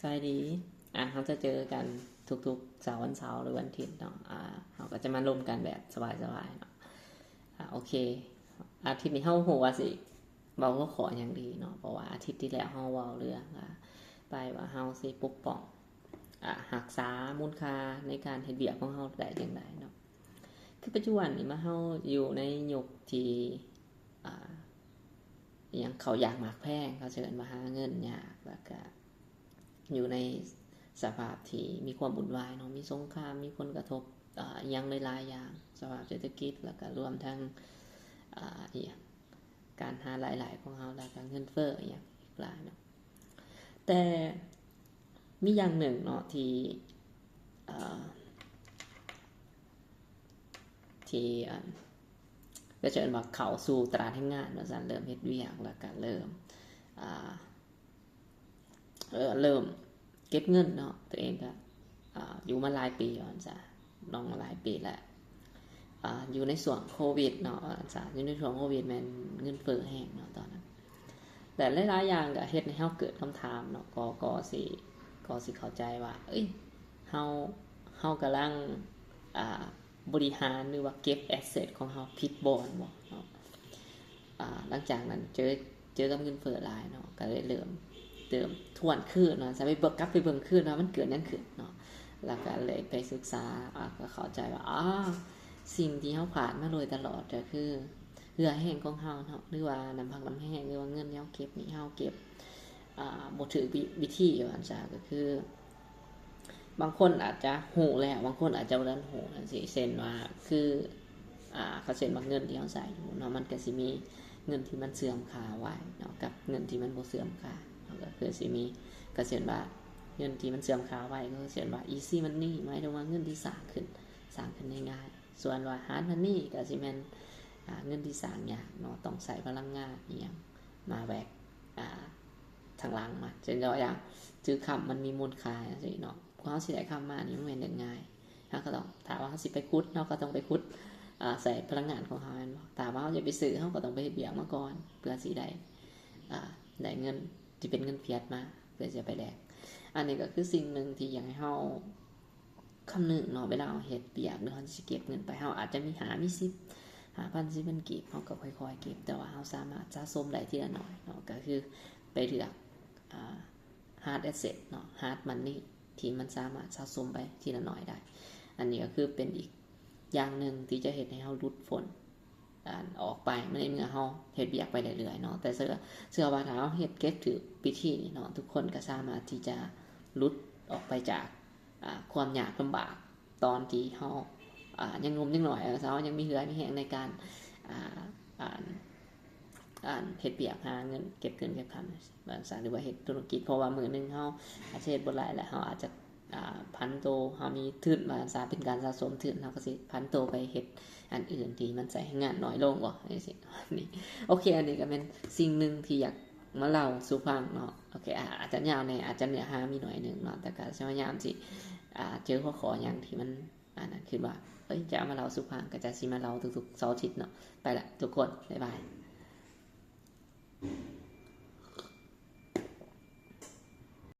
ສະບາຍດີ. ອ່າ ເຮົາຈະເຈີກັນທຸກໆເສົາ ວັນເສົາ ຫຼື ວັນອາທິດເນາະ. ອ່າ ເຮົາກໍຈະມາລົມກັນແບບສະບາຍໆເນາະ. ອ່າ ໂອເຄ ອາທິດນີ້ເຮົາຮູ້ວ່າຊິເວົ້າຫົວຂໍ້ຫຍັງດີເນາະ, ເພາະວ່າອາທິດທີ່ແລ້ວເຮົາເວົ້າເລື່ອງ ອ່າ ໄປວ່າເຮົາຊິປົກປ້ອງ ອ່າ ຮັກສາມູນຄ່າໃນການເຮັດວຽກຂອງເຮົາໄດ້ຈັ່ງໃດເນາະ. ຄືປັດຈຸບັນນີ້ມາເຮົາຢູ່ໃນຍຸກທີ່ ອ່າ ອີ່ຫຍັງ ເຂົ້າຍາກໝາກແພງ, ເຂົາເອີ້ນວ່າຫາເງິນຍາກ, ແລ້ວກະຢູ່ໃນສະພາບທີ່ມີຄວາມວຸ່ນວາຍເນາະ, ມີສົງຄາມ, ມີຜົນກະທົບ ອາ ອີ່ຫຍັງຫຼາຍໆຢ່າງ, ສະພາບເສດຖະກິດ, ແລ້ວກະລວມທັງ ອາ ອີ່ຫຍັງ ການຫາລາຍໄດ້ຂອງເຮົາ, ແລ້ວກະເງິນເຟີ້ອີ່ຫຍັງອີກຫຼາຍເນາະ. ແຕ່ມີຢ່າງໜຶ່ງເນາະ ທີ່ ເອີ ທີ່ ອັນ ກໍຈະເອີ້ນວ່າເຂົ້າສູ່ຕະຫຼາດແຮງງານວ່າຊັ້ນ, ເລີ່ມເຮັດວຽກ ແລ້ວກໍເລີ່ມ ອ່າ ເອີ ເລີ່ມເກັບເງິນເນາະ. ຕົວເອງກໍ ອ່າ ຢູ່ມາຫຼາຍປີວ່າຊັ້ນຊະ, ນ້ອງມາຫຼາຍປີແລ້ວ. ອ່າ ຢູ່ໃນຊ່ວງໂຄວິດເນາະ ວ່າຊັ້ນຊະ, ຢູ່ໃນຊ່ວງໂຄວິດແມ່ນເງິນເຟີ້ແຮງເນາະຕອນນັ້ນ. ແຕ່ຫຼາຍໆຢ່າງກໍເຮັດໃຫ້ເຮົາເກີດຄຳຖາມເນາະ, ກໍ ກໍຊິ ກໍຊິເຂົ້າໃຈວ່າ ເອີຍ ເຮົາ ເຮົາກຳລັງ ອ່າ ບໍລິຫານ ຫຼືວ່າເກັບແອັດເຊັດຂອງເຮົາຜິດບ່ອນບໍ່ເນາະ. ອ່າ ຫຼັງຈາກນັ້ນເຈີ ເຈີກັບເງິນເຟີ້ຫຼາຍເນາະ, ກໍເລີຍເລີ່ມ ເລີ່ມທວນຄືນເນາະ, ຈະໄປເບິ່ງ ກັບໄປເບິ່ງຄືນວ່າມັນເກີດຫຍັງຂຶ້ນເນາະ. ແລ້ວກໍເລີຍໄປສຶກສາ ອ່າ ກໍເຂົ້າໃຈວ່າ ອາ ສິ່ງທີ່ເຮົາພາດມາໂດຍຕະຫຼອດກໍຄືເຫື່ອແຮງຂອງເຮົາເນາະ ຫຼືວ່ານ້ຳພັກນ້ຳແຮງ ຫຼືວ່າເງິນທີ່ເຮົາເກັບນີ້ ເຮົາເກັບ ອ່າ ບໍ່ຖືກວິ ວິທີວ່າຊັ້ນຊະ. ກໍຄື ບາງຄົນອາດຈະຮູ້ແລ້ວ ບາງຄົນອາດຈະບໍ່ທັນຮູ້ຈັ່ງຊີ້. ເຊັ່ນວ່າ ຄື ອ່າ ເຂົາເອີ້ນວ່າເງິນທີ່ເຮົາໃຊ້ຢູ່ເນາະ, ມັນກໍຊິມີເງິນທີ່ມັນເສື່ອມຄ່າໄວເນາະ ກັບເງິນທີ່ມັນບໍ່ເສື່ອມຄ່າເນາະ. ກໍຄືຊິມີ ກໍເຊັ່ນວ່າເງິນທີ່ມັນເສື່ອມຄ່າໄວ ກໍເອີ້ນວ່າ easy money ໝາຍເຖິງວ່າເງິນທີ່ສ້າງຂຶ້ນ ສ້າງຂຶ້ນໄດ້ງ່າຍ. ສ່ວນວ່າ hard money ກໍຊິແມ່ນ ອ່າ ເງິນທີ່ສ້າງຍາກເນາະ, ຕ້ອງໃຊ້ພະລັງງານອີ່ຫຍັງມາແບກ ອ່າ ທາງຫຼັງມາ. ເຊັ່ນຕົວຢ່າງ ຖືຄຳມັນມີມູນຄ່າຈັ່ງຊີ້ເນາະ, ກວ່າເຮົາຊິໄດ້ຄຳມານີ້ມັນແມ່ນເລື່ອງງ່າຍ. ເຮົາກໍຕ້ອງ ຖ້າວ່າເຮົາຊິໄປຂຸດ ເຮົາກໍຕ້ອງໄປຂຸດ ອ່າ ໃຊ້ພະລັງງານຂອງເຮົາແມ່ນບໍ່? ຖ້າວ່າເຮົາຈະໄປຊື້ ເຮົາກໍຕ້ອງໄປເຮັດວຽກມາກ່ອນ ເພື່ອຊິໄດ້ ອ່າ ໄດ້ເງິນທີ່ເປັນເງິນຟຽດມາ ເພື່ອຈະໄປແລກ. ອັນນີ້ກໍຄືສິ່ງໜຶ່ງທີ່ຢາກໃຫ້ເຮົາ ຄຳນຶງເນາະ, ເວລາເຮົາເຮັດວຽກ ຫຼືເຮົາຊິເກັບເງິນໄປ ເຮົາອາດຈະມີຫ້າ ມີສິບ ຫ້າພັນ ສິບພັນກີບ ເຮົາກໍຄ່ອຍໆເກັບ, ແຕ່ວ່າເຮົາສາມາດສະສົມໄດ້ທີລະໜ້ອຍເນາະ, ກໍຄືໄປເລືອກ ອ່າ hard asset ເນາະ, hard money ທີ່ມັນສາມາດສະສົມໄປທີລະໜ້ອຍໄດ້. ອັນນີ້ກໍຄືເປັນອີກຢ່າງໜຶ່ງທີ່ຈະເຮັດໃຫ້ເຮົາຫຼຸດພົ້ນ ອັນ ອອກໄປ ໃນເມື່ອເຮົາເຮັດວຽກໄປເລື້ອຍໆເນາະ. ແຕ່ເຊື່ອ ເຊື່ອວ່າຖ້າເຮົາເຮັດ ເກັບຖືກວິທີນີ້ເນາະ, ທຸກຄົນກໍສາມາດທີ່ຈະຫຼຸດອອກໄປຈາກ ອ່າ ຄວາມຍາກລຳບາກ ຕອນທີ່ເຮົາ ອ່າ ຍັງໜຸ່ມຍັງນ້ອຍ, ເຮົາຍັງມີເຫື່ອມີແຮງໃນການ ອ່າ ອັນ ອັນ ເຮັດວຽກຫາເງິນ ເກັບເງິນເກັບຄຳ ວ່າຊັ້ນ ຫຼືວ່າເຮັດທຸລະກິດ. ເພາະວ່າມື້ໜຶ່ງເຮົາອາດຈະເຮັດບໍ່ຫຼາຍ ແລະ ເຮົາອາດຈະ ອ່າ ຜັນໂຕ ເຮົາມີທຶນ ວ່າຊັ້ນ ເປັນການສະສົມທຶນ, ເຮົາກໍຊິຜັນໂຕໄປເຮັດອັນອື່ນທີ່ມັນໃຊ້ແຮງງານໜ້ອຍລົງ ບໍ່ ຈັ່ງຊີ້. ນີ້ ໂອເຄ ອັນນີ້ກໍແມ່ນສິ່ງໜຶ່ງທີ່ຢາກມາເລົ່າສູ່ຟັງເນາະ. ໂອເຄ ອາ ອາດຈະຍາວແດ່ ອາດຈະເນື້ອຫາມີໜ້ອຍໜຶ່ງເນາະ, ແຕ່ກໍຈະພະຍາຍາມຊິ ອ່າ ເຈີຫົວຂໍ້ຫຍັງທີ່ມັນ ອັນນັ້ນ ຄິດວ່າ ເອີຍ ຈະເອົາມາເລົ່າສູ່ຟັງ ກໍຈະຊິມາເລົ່າທຸກໆເສົາອາທິດເນາະ. ໄປລະທຸກຄົນ ບາຍບາຍ.